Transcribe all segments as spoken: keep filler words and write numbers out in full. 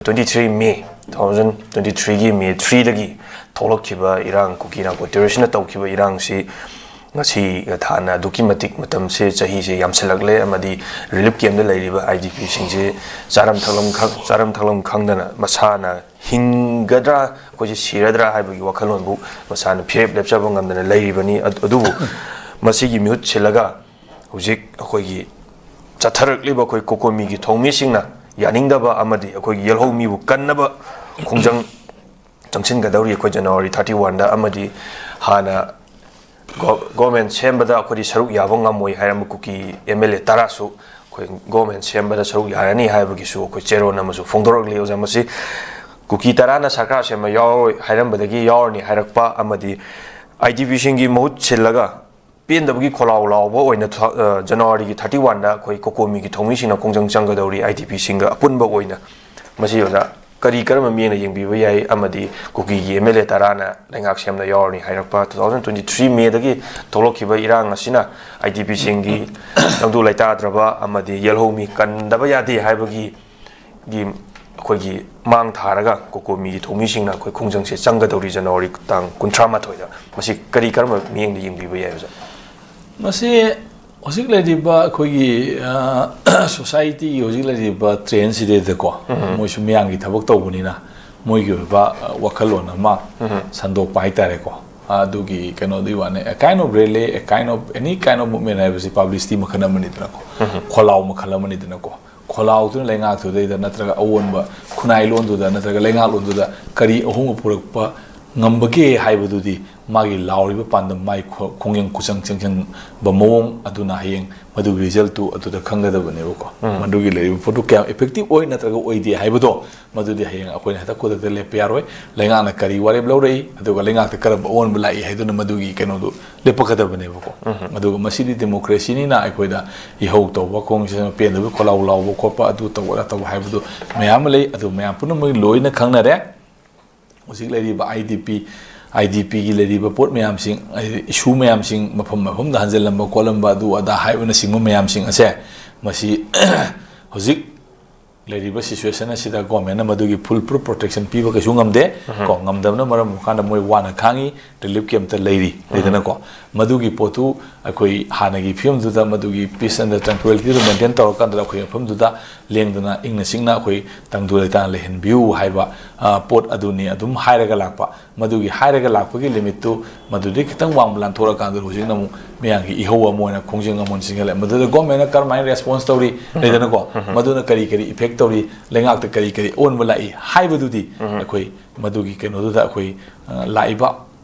Twenty three May, two thousand twenty ꯊ꯭ꯔꯤꯒꯤ ꯃꯦ ꯊ꯭ꯔꯤꯗꯒꯤ ꯊꯣꯛꯂꯛꯈꯤꯕ ꯏꯔꯥꯡ, ꯀꯨꯀꯤ ꯅꯥꯒꯣ ꯇꯦꯔꯣꯔꯤꯁꯅ ꯇꯧꯈꯤꯕ ꯏꯔꯥꯡꯁꯤ ꯉꯁꯤ ꯊꯥꯅ ꯑꯗꯨꯛꯀꯤ ꯃꯇꯤꯛ ꯃꯇꯝꯁꯦ, ꯆꯍꯤꯁꯦ ꯌꯥꯝꯁꯤꯜꯂꯛꯂꯦ ꯑꯃꯗꯤ ꯔꯤꯂꯤꯐ ꯀꯦꯝꯗ ꯂꯩꯔꯤꯕ ꯑꯥꯏ ꯗꯤ ꯄꯤꯁꯤꯡꯁꯦ ꯆꯥꯔꯝ ꯊꯛꯂꯝ ꯈꯪ-, ꯆꯥꯔꯝ ꯊꯛꯂꯝ ꯈꯪꯗꯅ ꯃꯁꯥꯅ ꯍꯤꯡꯒꯗ꯭ꯔꯥ, ꯑꯩꯈꯣꯏꯁꯦ ꯁꯤꯔꯗ꯭ꯔꯥ ꯍꯥꯏꯕꯒꯤ ꯋꯥꯈꯜꯂꯣꯟꯕꯨ ꯃꯁꯥꯅ ꯐꯤꯔꯦꯞ ꯂꯦꯞꯆꯕ ꯉꯝꯗꯅ ꯂꯩꯔꯤꯕꯅꯤ꯫ ꯑꯗꯨ-, ꯑꯗꯨꯕꯨ ꯃꯁꯤꯒꯤ ꯃꯤꯍꯨꯠ ꯁꯤꯜꯂꯒ ꯍꯧꯖꯤꯛ ꯑꯩꯈꯣꯏꯒꯤ ꯆꯠꯊꯔꯛꯂꯤꯕ ꯑꯩꯈꯣꯏ ꯀꯣꯀꯣꯃꯤꯒꯤ ꯊꯧꯃꯤꯁꯤꯡꯅ ꯌꯥꯅꯤꯡꯗꯕ ꯑꯃꯗꯤ ꯑꯩꯈꯣꯏꯒꯤ ꯌꯦꯜꯍꯧꯃꯤꯕꯨ ꯀꯟꯅꯕ ꯈꯣꯡꯖꯪ ꯆꯪꯁꯤꯟꯒꯗꯧꯔꯤ ꯑꯩꯈꯣꯏ ꯖꯅꯋꯥꯔꯤ ꯊꯥꯔꯇꯤ ꯋꯥꯟꯗ, ꯑꯃꯗꯤ ꯍꯥꯟꯅ ꯒꯣ-, ꯒꯣꯔꯃꯦꯟ ꯁꯦꯝꯕꯗ ꯑꯩꯈꯣꯏꯗꯤ ꯁꯔꯨꯛ ꯌꯥꯕ ꯉꯝꯃꯣꯏ ꯍꯥꯏꯔꯝꯕ ꯀꯨꯀꯤ ꯑꯦꯝ ꯑꯦꯜ ꯑꯦ ꯇꯔꯥꯁꯨ ꯑꯩꯈꯣꯏ ꯒꯣꯔꯃꯦꯟ ꯁꯦꯝꯕꯗ ꯁꯔꯨꯛ ꯌꯥꯔꯅꯤ ꯍꯥꯏꯕꯒꯤꯁꯨ ꯑꯩꯈꯣꯏ ꯆꯦꯔꯣꯜ ꯑꯃꯁꯨ ꯐꯣꯡꯗꯣꯔꯛꯂꯤ꯫ ꯑꯣꯖꯥ, ꯃꯁꯤ ꯀꯨꯀꯤ ꯇꯔꯥꯅ ꯁꯔꯀꯥꯔ ꯁꯦꯝꯕ ꯌꯥꯎꯔꯣꯏ ꯍꯥꯏꯔꯝꯕꯗꯒꯤ ꯌꯥꯎꯔꯅꯤ ꯍꯥꯏꯔꯛꯄ ꯑꯃꯗꯤ ꯑꯥꯏ ꯗꯤ ꯄꯤꯁꯤꯡꯒꯤ ꯃꯍꯨꯠ ꯁꯤꯜꯂꯒ ꯄꯦꯟꯗꯕꯒꯤ ꯈꯣꯜꯂꯥꯎ ꯂꯥꯎꯕ ꯑꯣꯏꯅ ꯊ-, ꯑ, ꯖꯅꯋꯥꯔꯤꯒꯤ ꯊꯥꯔꯇꯤ ꯋꯥꯟꯗ ꯑꯩꯈꯣꯏ ꯀꯣꯀꯣꯃꯤꯒꯤ ꯊꯧꯃꯤꯁꯤꯡꯅ ꯈꯣꯡꯖꯪ ꯆꯪꯒꯗꯧꯔꯤ ꯑꯥꯏ ꯗꯤ ꯄꯤꯁꯤꯡꯒ ꯑꯄꯨꯟꯕ ꯑꯣꯏꯅ꯫ ꯃꯁꯤ ꯑꯣꯖꯥ ꯀꯔꯤ ꯀꯔꯝꯕ ꯃꯤꯠꯌꯦꯡꯅ ꯌꯦꯡꯕꯤꯕ ꯌꯥꯏ? ꯑꯃꯗꯤ ꯀꯨꯀꯤꯒꯤ ꯑꯦꯝ ꯑꯦꯜ ꯑꯦ ꯇꯔꯥꯅ ꯂꯩꯉꯥꯛ ꯁꯦꯝꯗ ꯌꯥꯎꯔꯅꯤ ꯍꯥꯏꯔꯛꯄ ꯇꯨ ꯊꯥꯎꯖꯟ ꯇ꯭ꯋꯦꯟꯇꯤ ꯊ꯭ꯔꯤ ꯃꯦꯗꯒꯤ ꯊꯣꯛꯂꯛꯈꯤꯕ ꯏꯔꯥꯡ ꯑꯁꯤꯅ ꯑꯥꯏ ꯗꯤ ꯄꯤꯁꯤꯡꯒꯤ ꯇꯪꯗꯨ ꯂꯩꯇꯥꯗ꯭ꯔꯕ ꯑꯃꯗꯤ ꯌꯦꯜꯍꯧꯃꯤ ꯀꯟꯗꯕ ꯌꯥꯗꯦ ꯍꯥꯏꯕꯒꯤ ꯒꯤ ꯑꯩꯈꯣꯏꯒꯤ ꯃꯥꯡ ꯊꯥꯔꯒ ꯀꯣꯀꯣꯃꯤꯒꯤ ꯊꯧꯃꯤꯁꯤꯡꯅ ꯑꯩꯈꯣꯏ ꯈꯣꯡꯖꯪꯁꯦ ꯆꯪꯒꯗꯧꯔꯤ ꯖꯅꯋꯥꯔꯤ ꯇꯥꯡ ꯀꯨꯟꯊ꯭ꯔꯥ ꯃꯥꯊꯣꯏꯗ꯫ ꯃꯁꯤ ꯀꯔꯤ ꯀꯔꯝꯕ ꯃꯤꯠꯌꯦꯡꯗ ꯌꯦꯡꯕꯤꯕ ꯌꯥꯏ, ꯑꯣꯖꯥ? ꯃꯁꯤ ꯍꯧꯖꯤꯛ ꯂꯩꯔꯤꯕ ꯑꯩꯈꯣꯏꯒꯤ, ꯑ, ꯁꯣꯁꯥꯏꯇꯤꯒꯤ ꯍꯧꯖꯤꯛ ꯂꯩꯔꯤꯕ ꯇ꯭ꯔꯦꯟꯁꯤꯗꯩꯗꯀꯣ, ꯃꯣꯏꯁꯨ ꯃꯤꯌꯥꯝꯒꯤ ꯊꯕꯛ ꯇꯧꯕꯅꯤꯅ ꯃꯣꯏꯒꯤ ꯑꯣꯏꯕ, ꯑ, ꯋꯥꯈꯜꯂꯣꯟ ꯑꯃ ꯁꯟꯗꯣꯛꯄ ꯍꯥꯏꯇꯥꯔꯦꯀꯣ꯫ ꯑꯗꯨꯒꯤ ꯀꯩꯅꯣꯗꯨꯒꯤ ꯋꯥꯅꯤ꯫ A kind of rally, a kind of, any kind of movement ꯍꯥꯏꯕꯁꯤ publicity ꯃꯈꯜ ꯑꯃꯅꯤꯗꯅꯀꯣ, ꯈꯣꯜꯂꯥꯎ ꯃꯈꯜ ꯑꯃꯅꯤꯗꯅꯀꯣ꯫ ꯈꯣꯜꯂꯥꯎꯗꯨꯅ ꯂꯩꯉꯥꯛꯇꯨꯗꯩꯗ ꯅꯠꯇ꯭ꯔꯒ ꯑꯑꯣꯟꯕ ꯈꯨꯟꯅꯥꯏꯂꯣꯟꯗꯨꯗ ꯅꯠꯇ꯭ꯔꯒ ꯂꯩꯉꯥꯛꯂꯣꯟꯗꯨꯗ ꯀꯔꯤ ꯑꯍꯣꯡꯕ ꯄꯨꯔꯛꯄ ꯉꯝꯕꯒꯦ ꯍꯥꯏꯕꯗꯨꯗꯤ ꯃꯥꯒꯤ ꯂꯥꯎꯔꯤꯕ ꯄꯥꯟꯗꯝ, ꯃꯥꯒꯤ ꯈꯣ-, ꯈꯣꯡꯖꯪ ꯈꯨꯆꯪ ꯆꯪꯁꯤꯟꯕ ꯃꯑꯣꯡ ꯑꯗꯨꯅ ꯍꯌꯦꯡ ꯃꯗꯨꯒꯤ ꯔꯤꯖꯜꯇꯨ ꯑꯗꯨꯗ ꯈꯪꯒꯗꯕꯅꯦꯕꯀꯣ꯫ ꯃꯗꯨꯒꯤ ꯂꯩꯔꯤꯕ ꯄꯣꯠꯇꯨ ꯀꯌꯥꯝ effective ꯑꯣꯏ ꯅꯠꯇ꯭ꯔꯒ ꯑꯣꯏꯗꯦ ꯍꯥꯏꯕꯗꯣ, ꯃꯗꯨꯗꯤ ꯍꯌꯦꯡ ꯑꯩꯈꯣꯏꯅ ꯍꯦꯛꯇ ꯈꯨꯗꯛꯇ ꯂꯦꯞꯄ ꯌꯥꯔꯣꯏ꯫ ꯂꯩꯉꯥꯛꯅ ꯀꯔꯤ ꯋꯥꯔꯦꯞ ꯂꯧꯔꯛꯏ, ꯑꯗꯨꯒ ꯂꯩꯉꯥꯛꯇ ꯀꯔꯝꯕ ꯑꯑꯣꯟꯕ ꯂꯥꯛꯏ ꯍꯥꯏꯗꯨꯅ ꯃꯗꯨꯒꯤ ꯀꯩꯅꯣꯗꯨ ꯂꯦꯞꯄꯛꯀꯗꯕꯅꯦꯕꯀꯣ꯫ ꯑꯗꯨꯒ ꯃꯁꯤꯗꯤ ꯗꯦꯃꯣꯀ꯭ꯔꯦꯁꯤꯅꯤꯅ ꯑꯩꯈꯣꯏꯗ ꯏꯍꯧ ꯇꯧꯕ, ꯈꯣꯡ ꯄꯦꯟꯗꯕ, ꯈꯣꯜꯂꯥꯎ ꯂꯥꯎꯕ ꯈꯣꯠꯄ, ꯑꯗꯨ ꯇꯧꯕ ꯑꯗꯥ ꯇꯧꯕ ꯍꯥꯏꯕꯗꯨ ꯃꯌꯥꯝ ꯑꯃ ꯂꯩ꯫ ꯑꯗꯨ ꯃꯌꯥꯝ ꯄꯨꯝꯅꯃꯛ ꯂꯣꯏꯅ ꯈꯪꯅꯔꯦ꯫ ꯍꯧꯖꯤꯛ ꯂꯩꯔꯤꯕ I D P, I D ꯄꯤꯒꯤ ꯂꯩꯔꯤꯕ ꯄꯣꯠ ꯃꯌꯥꯝꯁꯤꯡ, ꯍꯥꯏꯗꯤ ꯏꯁꯨ ꯃꯌꯥꯝꯁꯤꯡ, ꯃꯐꯝ ꯃꯐꯝꯗ ꯍꯟꯖꯤꯜꯂꯝꯕ ꯈꯣꯠꯂꯝꯕ, ꯑꯗꯨ ꯑꯗꯥ ꯍꯥꯏꯕꯅꯆꯤꯡꯕ ꯃꯌꯥꯝꯁꯤꯡ ꯑꯁꯦ, ꯃꯁꯤ ꯍꯧꯖꯤꯛ ꯂꯩꯔꯤꯕ situation ꯑꯁꯤꯗ government ꯅ ꯃꯗꯨꯒꯤ full proof protection ꯄꯤꯕ ꯀꯩꯁꯨ ꯉꯝꯗꯦ꯫ ꯀꯣ, ꯉꯝꯗꯕꯅ ꯃꯔꯝ ꯑꯣꯏꯔꯀꯥꯟꯗ ꯃꯣꯏ ꯋꯥꯅ ꯈꯥꯡꯉꯤ, relief camp ꯇ ꯂꯩꯔꯤ, ꯂꯩꯗꯅꯀꯣ꯫ ꯃꯗꯨꯒꯤ ꯄꯣꯠꯇꯨ ꯑꯩꯈꯣꯏ ꯍꯥꯟꯅꯒꯤ ꯐꯤꯕꯝꯗꯨꯗ, ꯃꯗꯨꯒꯤ peace and tranquility do maintain ꯇꯧꯔꯀꯥꯟꯗ ꯑꯩꯈꯣꯏ ꯃꯐꯝꯗꯨꯗ ꯂꯦꯡꯗꯅ ꯏꯪꯅ ꯆꯤꯛꯅ ꯑꯩꯈꯣꯏ ꯇꯪꯗꯨ ꯂꯩꯇꯥꯅ ꯂꯩꯍꯟꯕꯤꯌꯨ ꯍꯥꯏꯕ, ꯑ, ꯄꯣꯠ ꯑꯗꯨꯅꯤ ꯑꯗꯨꯝ ꯍꯥꯏꯔꯒ ꯂꯥꯛꯄ꯫ ꯃꯗꯨꯒꯤ ꯍꯥꯏꯔꯒ ꯂꯥꯛꯄꯒꯤ limit ꯇꯨ ꯃꯗꯨꯗꯒꯤ ꯈꯤꯇꯪ ꯋꯥꯡꯕ ꯂꯥꯟꯊꯣꯔꯛꯑꯀꯥꯟꯗ ꯍꯧꯖꯤꯛꯅ ꯑꯃꯨꯛ ꯃꯌꯥꯝꯒꯤ ꯏꯍꯧ ꯑꯃ ꯑꯣꯏꯅ ꯈꯣꯡꯖꯪ ꯑꯃ ꯑꯣꯏꯅ ꯆꯤꯡꯈꯠꯂꯦ꯫ ꯃꯗꯨꯗ government ꯅ ꯀꯔꯝꯍꯥꯏꯅ response ꯇꯧꯔꯤ, ꯂꯩꯗꯅꯀꯣ? ꯃꯗꯨꯅ ꯀꯔꯤ ꯀꯔꯤ effect ꯇꯧꯔꯤ, ꯂꯩꯉꯥꯛꯇ ꯀꯔꯤ ꯀꯔꯤ ꯑꯑꯣꯟꯕ ꯂꯥꯛꯏ ꯍꯥꯏꯕꯗꯨꯗꯤ ꯑꯩꯈꯣꯏ ꯃꯗꯨꯒꯤ ꯀꯩꯅꯣꯗꯨꯗ ꯑꯩꯈꯣꯏ, ꯑ, ꯂꯥꯛꯏꯕ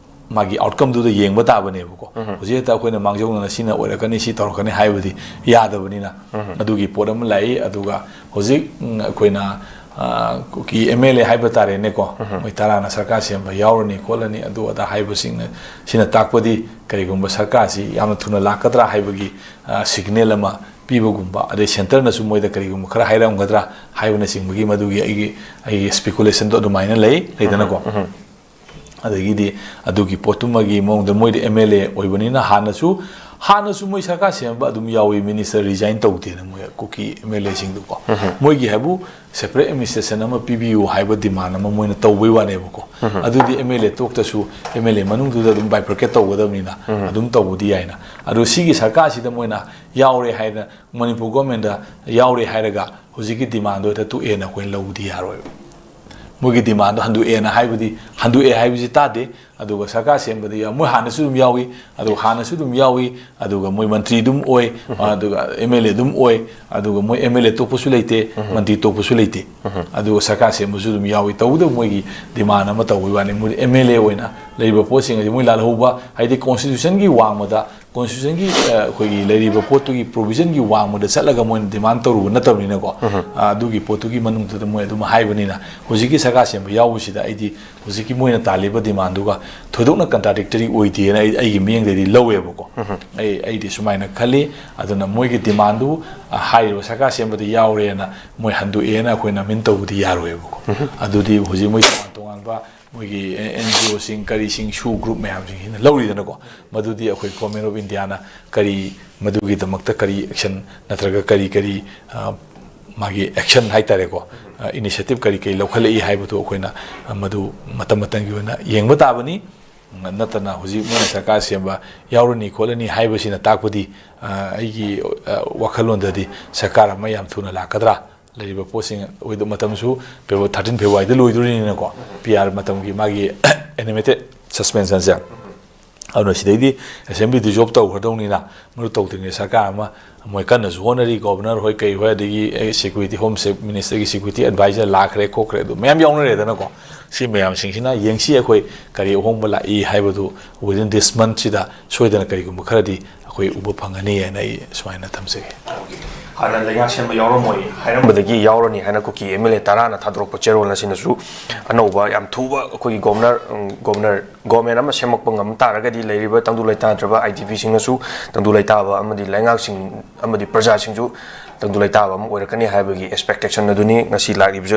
ꯃꯥꯒꯤ outcome ꯗꯨꯗ ꯌꯦꯡꯕ ꯇꯥꯕꯅꯦꯕꯀꯣ꯫ ꯍꯧꯖꯤꯛ ꯍꯦꯛꯇ ꯑꯩꯈꯣꯏꯅ ꯃꯥꯡꯖꯧꯅꯅ ꯁꯤꯅ ꯑꯣꯏꯔꯛꯀꯅꯤ, ꯁꯤ ꯇꯧꯔꯛꯀꯅꯤ ꯍꯥꯏꯕꯗꯤ ꯌꯥꯗꯕꯅꯤꯅ, ꯑꯗꯨꯒꯤ ꯄꯣꯠ ꯑꯃ ꯂꯥꯛꯏ꯫ ꯑꯗꯨꯒ ꯍꯧꯖꯤꯛ, ꯎꯝ, ꯑꯩꯈꯣꯏꯅ, ꯑ, ꯀꯨꯀꯤ M L A ꯍꯥꯏꯕ ꯇꯥꯔꯦꯅꯦꯀꯣ, ꯃꯣꯏ ꯇꯔꯥꯅ ꯁꯔꯀꯥꯔ ꯁꯦꯝꯕ ꯌꯥꯎꯔꯅꯤ ꯈꯣꯠꯂꯅꯤ ꯑꯗꯨ ꯑꯗꯥ ꯍꯥꯏꯕꯁꯤꯡꯅ, ꯁꯤꯅ ꯇꯥꯛꯄꯗꯤ ꯀꯔꯤꯒꯨꯝꯕ ꯁꯔꯀꯥꯔꯁꯤ ꯌꯥꯝꯅ ꯊꯨꯅ ꯂꯥꯛꯀꯗ꯭ꯔꯥ ꯍꯥꯏꯕꯒꯤ, ꯑ, signal ꯑꯃ ꯄꯤꯕꯒꯨꯝꯕ, ꯑꯗꯩ centre ꯅꯁꯨ ꯃꯣꯏꯗ ꯀꯔꯤꯒꯨꯝꯕ ꯈꯔ ꯍꯥꯏꯔꯛꯑꯝꯒꯗ꯭ꯔꯥ ꯍꯥꯏꯕꯅꯆꯤꯡꯕꯒꯤ ꯃꯗꯨꯒꯤ ꯑꯩꯒꯤ, ꯑꯩꯒꯤ speculation ꯗꯣ ꯑꯗꯨꯃꯥꯏꯅ ꯂꯩ, ꯂꯩꯗꯅꯀꯣ꯫ ꯑꯗꯒꯤꯗꯤ ꯑꯗꯨꯒꯤ ꯄꯣꯠꯇꯨꯃꯒꯤ ꯃꯑꯣꯡꯗ ꯃꯣꯏꯗꯤ M L A ꯑꯣꯏꯕꯅꯤꯅ ꯍꯥꯟꯅꯁꯨ, ꯍꯥꯟꯅꯁꯨ ꯃꯣꯏ ꯁꯔꯀꯥꯔ ꯁꯦꯝꯕ ꯑꯗꯨꯝ ꯌꯥꯎꯏ, minister resign ꯇꯧꯗꯦꯅ ꯃꯣꯏ ꯀꯨꯀꯤ M L A ꯁꯤꯡꯗꯨꯀꯣ꯫ ꯃꯣꯏꯒꯤ ꯍꯥꯏꯕꯨ separate administration ꯑꯃ ꯄꯤꯕꯤꯌꯨ ꯍꯥꯏꯕ demand ꯑꯃ ꯃꯣꯏꯅ ꯇꯧꯕꯩ ꯋꯥꯅꯦꯕꯀꯣ꯫ ꯑꯗꯨꯗꯤ M L A ꯇꯣꯛꯇꯁꯨ M L A ꯃꯅꯨꯡꯗꯨꯗ ꯑꯗꯨꯝ bifurcate ꯇꯧꯒꯗꯕꯅꯤꯅ ꯑꯗꯨꯝ ꯇꯧꯕꯗꯤ ꯌꯥꯏꯅ꯫ ꯑꯗꯣ ꯁꯤꯒꯤ ꯁꯔꯀꯥꯔꯁꯤꯗ ꯃꯣꯏꯅ ꯌꯥꯎꯔꯦ ꯍꯥꯏꯅ, ꯃꯅꯤꯄꯨꯔ government ꯇ ꯌꯥꯎꯔꯦ ꯍꯥꯏꯔꯒ ꯍꯧꯖꯤꯛꯀꯤ demand ꯗꯣ ꯍꯦꯛꯇ ꯇꯣꯛꯑꯦꯅ ꯑꯩꯈꯣꯏꯅ ꯂꯧꯕꯗꯤ ꯌꯥꯔꯣꯏꯕ꯫ ꯃꯣꯏꯒꯤ demand ꯗꯣ ꯍꯟꯗꯣꯛꯑꯦꯅ ꯍꯥꯏꯕꯗꯤ, ꯍꯟꯗꯣꯛꯑꯦ ꯍꯥꯏꯕꯁꯤ ꯇꯥꯗꯦ꯫ ꯑꯗꯨꯒ ꯁꯔꯀꯥꯔ ꯁꯦꯝꯕꯗ ꯌꯥꯎ-, ꯃꯣꯏ ꯍꯥꯟꯅꯁꯨ ꯑꯗꯨꯝ ꯌꯥꯎꯏ, ꯑꯗꯨꯒ ꯍꯥꯟꯅꯁꯨ ꯑꯗꯨꯝ ꯌꯥꯎꯏ, ꯑꯗꯨꯒ ꯃꯣꯏ ꯃꯟꯇ꯭ꯔꯤ ꯑꯗꯨꯝ ꯑꯣꯏ, ꯑꯗꯨꯒ M L A ꯑꯗꯨꯝ ꯑꯣꯏ, ꯑꯗꯨꯒ ꯃꯣꯏ M L A ꯇꯣꯛꯄꯁꯨ ꯂꯩꯇꯦ, ꯃꯟꯇ꯭ꯔꯤ ꯇꯣꯛꯄꯁꯨ ꯂꯩꯇꯦ꯫ ꯑꯗꯨꯒ ꯁꯔꯀꯥꯔ ꯁꯦꯝꯕꯁꯨ ꯑꯗꯨꯝ ꯌꯥꯎꯏ꯫ ꯇꯧꯕꯇꯕꯨ ꯃꯣꯏꯒꯤ demand ꯑꯃ ꯇꯧꯕꯒꯤ ꯋꯥꯅꯤ, ꯃꯣꯏꯗꯤ M L A ꯑꯣꯏꯅ ꯂꯩꯔꯤꯕ ꯄꯣꯠꯁꯤꯡ ꯑꯁꯤ ꯃꯣꯏ ꯂꯥꯜꯍꯧꯕ, ꯍꯥꯏꯗꯤ constitution ꯒꯤ ꯋꯥꯡꯃꯗ, constitution ꯒꯤ, ꯑ, ꯑꯩꯈꯣꯏꯒꯤ ꯂꯩꯔꯤꯕ ꯄꯣꯠꯇꯨꯒꯤ provision ꯒꯤ ꯋꯥꯡꯃꯗ ꯆꯠꯂꯒ ꯃꯣꯏꯅ demand ꯇꯧꯔꯨꯕ ꯅꯠꯇꯕꯅꯤꯅꯀꯣ, ꯑ, ꯑꯗꯨꯒꯤ ꯄꯣꯠꯇꯨꯒꯤ ꯃꯅꯨꯡꯗꯨꯗ ꯃꯣꯏ ꯑꯗꯨꯝ ꯍꯥꯏꯕꯅꯤꯅ, ꯍꯧꯖꯤꯛꯀꯤ ꯁꯔꯀꯥꯔ ꯁꯦꯝꯕ ꯌꯥꯎꯕꯁꯤꯗ ꯑꯩꯗꯤ ꯍꯧꯖꯤꯛꯀꯤ ꯃꯣꯏꯅ ꯇꯥꯜꯂꯤꯕ demand ꯗꯨꯒ ꯊꯣꯏꯗꯣꯛꯅ contradictory ꯑꯣꯏꯗꯦꯅ ꯑꯩ, ꯑꯩꯒꯤ ꯃꯤꯠꯌꯦꯡꯗꯗꯤ ꯂꯧꯋꯦꯕꯀꯣ꯫ ꯑꯩ, ꯑꯩꯗꯤ ꯁꯨꯃꯥꯏꯅ ꯈꯜꯂꯤ꯫ ꯑꯗꯨꯅ ꯃꯣꯏꯒꯤ demand ꯗꯨ, ꯑ, ꯍꯥꯏꯔꯤꯕ ꯁꯔꯀꯥꯔ ꯁꯦꯝꯕꯗ ꯌꯥꯎꯔꯦꯅ ꯃꯣꯏ ꯍꯟꯗꯣꯛꯑꯦꯅ ꯑꯩꯈꯣꯏꯅ mean ꯇꯧꯕꯗꯤ ꯌꯥꯔꯣꯏꯕꯀꯣ꯫ ꯑꯗꯨꯗꯤ ꯍꯧꯖꯤꯛ ꯃꯣꯏ ꯇꯣꯉꯥꯟ ꯇꯣꯉꯥꯟꯕ ꯃꯣꯏꯒꯤ N G O ꯁꯤꯡ, ꯀꯔꯤꯁꯤꯡ, SoO group ꯃꯌꯥꯝꯁꯤꯡꯁꯤꯅ ꯂꯧꯔꯤꯗꯅꯀꯣ꯫ ꯃꯗꯨꯗꯤ ꯑꯩꯈꯣꯏ Government of India ꯅ ꯀꯔꯤ, ꯃꯗꯨꯒꯤꯗꯃꯛꯇ ꯀꯔꯤ action ꯅꯠꯇ꯭ꯔꯒ ꯀꯔꯤ, ꯀꯔꯤ, ꯑ, ꯃꯥꯒꯤ ꯑꯦꯛꯁꯟ ꯍꯥꯏꯇꯥꯔꯦꯀꯣ, ꯏꯅꯤꯁꯤꯌꯦꯇꯤꯞ ꯀꯔꯤ ꯀꯔꯤ ꯂꯧꯈꯠꯂꯛꯏ ꯍꯥꯏꯕꯗꯨ ꯑꯩꯈꯣꯏꯅ ꯃꯗꯨ ꯃꯇꯝ ꯃꯇꯝꯒꯤ ꯑꯣꯏꯅ ꯌꯦꯡꯕ ꯇꯥꯕꯅꯤ꯫ ꯅꯠꯇꯅ ꯍꯧꯖꯤꯛ ꯃꯣꯏꯅ ꯁꯔꯀꯥꯔ ꯁꯦꯝꯕ ꯌꯥꯎꯔꯅꯤ ꯈꯣꯠꯂꯅꯤ ꯍꯥꯏꯕꯁꯤꯅ ꯇꯥꯛꯄꯗꯤ, ꯑꯩꯒꯤ ꯋꯥꯈꯜꯂꯣꯟꯗꯗꯤ ꯁꯔꯀꯥꯔ ꯑꯃ ꯌꯥꯝ ꯊꯨꯅ ꯂꯥꯛꯀꯗ꯭ꯔꯥ, ꯂꯩꯔꯤꯕ ꯄꯣꯠꯁꯤꯡ ꯑꯣꯏꯗ-, ꯃꯇꯝꯁꯨ ꯐꯦꯕ꯭ꯔꯨ-, ꯊꯥꯔꯇꯤꯟ ꯐꯦꯕ꯭ꯔꯨꯋꯥꯔꯤꯗ ꯂꯣꯏꯗꯣꯔꯤꯅꯤꯅꯀꯣ, ꯄꯤ ꯑꯥꯔ ꯃꯇꯝꯒꯤ ꯃꯥꯒꯤ ꯑꯦꯅꯤꯃꯦꯇꯦꯠ ꯁꯁꯄꯦꯟꯁꯟꯁꯦ꯫ ꯑꯗꯨꯅ ꯁꯤꯗꯩꯗꯤ ꯑꯦꯁꯦꯝꯕ꯭ꯂꯤ ꯗꯤꯖꯣꯜꯕ ꯇꯧꯈ꯭ꯔꯗꯧꯅꯤꯅ, ꯃꯗꯨ ꯇꯧꯗ꯭ꯔꯤꯉꯩ ꯁꯔꯀꯥꯔ ꯑꯃ ꯃꯣꯏ ꯀꯟꯅꯁꯨ ꯍꯣꯠꯅꯔꯤ, ꯒꯣꯕꯔꯅꯔ ꯍꯣꯏ ꯀꯩ ꯍꯣꯏ, ꯑꯗꯒꯤ ꯁꯦꯀ꯭ꯌꯨꯔꯤꯇꯤ, ꯍꯣꯝ ꯁꯦ-, ꯃꯤꯅꯤꯁꯇꯔꯒꯤ ꯁꯦꯀ꯭ꯌꯨꯔꯤꯇꯤ ꯑꯦꯗꯚꯥꯏꯖꯔ ꯂꯥꯛꯈ꯭ꯔꯦ ꯈꯣꯠꯈ꯭ꯔꯦ, ꯑꯗꯨ ꯃꯌꯥꯝ ꯌꯥꯎꯅꯔꯦꯗꯅꯀꯣ꯫ ꯁꯤ ꯃꯌꯥꯝꯁꯤꯡꯁꯤꯅ ꯌꯦꯡꯁꯤ ꯑꯩꯈꯣꯏ ꯀꯔꯤ ꯑꯍꯣꯡꯕ ꯂꯥꯛꯏ ꯍꯥꯏꯕꯗꯨ within this month ꯁꯤꯗ ꯁꯣꯏꯗꯅ ꯀꯔꯤꯒꯨꯝꯕ ꯈꯔꯗꯤ ꯑꯩꯈꯣꯏ ꯎꯕ ꯐꯪꯒꯅꯤ ꯍꯥꯏꯅ ꯑꯩ ꯁꯨꯃꯥꯏꯅ ꯊꯝꯖꯒꯦ꯫ ꯍꯥꯟꯅ ꯂꯩꯉꯥꯛ ꯁꯦꯝꯕ ꯌꯥꯎꯔꯝꯃꯣꯏ ꯍꯥꯏꯔꯝꯕꯗꯒꯤ ꯌꯥꯎꯔꯅꯤ ꯍꯥꯏꯅ ꯀꯨꯀꯤ ꯑꯦꯝ ꯑꯦꯜ ꯑꯦ ꯇꯔꯥꯅ ꯊꯥꯗꯣꯔꯛꯄ ꯆꯦꯔꯣꯜ ꯑꯁꯤꯅꯁꯨ ꯑꯅꯧꯕ ꯌꯥꯝ ꯊꯨꯕ ꯑꯩꯈꯣꯏꯒꯤ ꯒꯣꯕꯔꯅꯔ, ꯎꯝ, ꯒꯣꯕꯔꯅꯔ, ꯒꯣꯕꯔꯃꯦꯟ ꯑꯃ ꯁꯦꯝꯃꯛꯄ ꯉꯝ ꯇꯥꯔꯒꯗꯤ ꯂꯩꯔꯤꯕ ꯇꯪꯗꯨ ꯂꯩꯇꯥꯗ꯭ꯔꯕ ꯑꯥꯏ ꯗꯤ ꯄꯤꯁꯤꯡꯅꯁꯨ ꯇꯪꯗꯨ ꯂꯩꯇꯥꯕ ꯑꯃꯗꯤ ꯂꯩꯉꯥꯛꯁꯤꯡ ꯑꯃꯗꯤ ꯄ꯭ꯔꯖꯥꯁꯤꯡꯁꯨ ꯇꯪꯗꯨ ꯂꯩꯇꯥꯕ ꯑꯃ ꯑꯣꯏꯔꯛꯀꯅꯤ ꯍꯥꯏꯕꯒꯤ ꯑꯦꯛꯁꯄꯦꯛꯇꯦꯁꯟ ꯑꯗꯨꯅꯤ꯫ ꯉꯁꯤ ꯂꯥꯛꯂꯤꯕꯁꯨ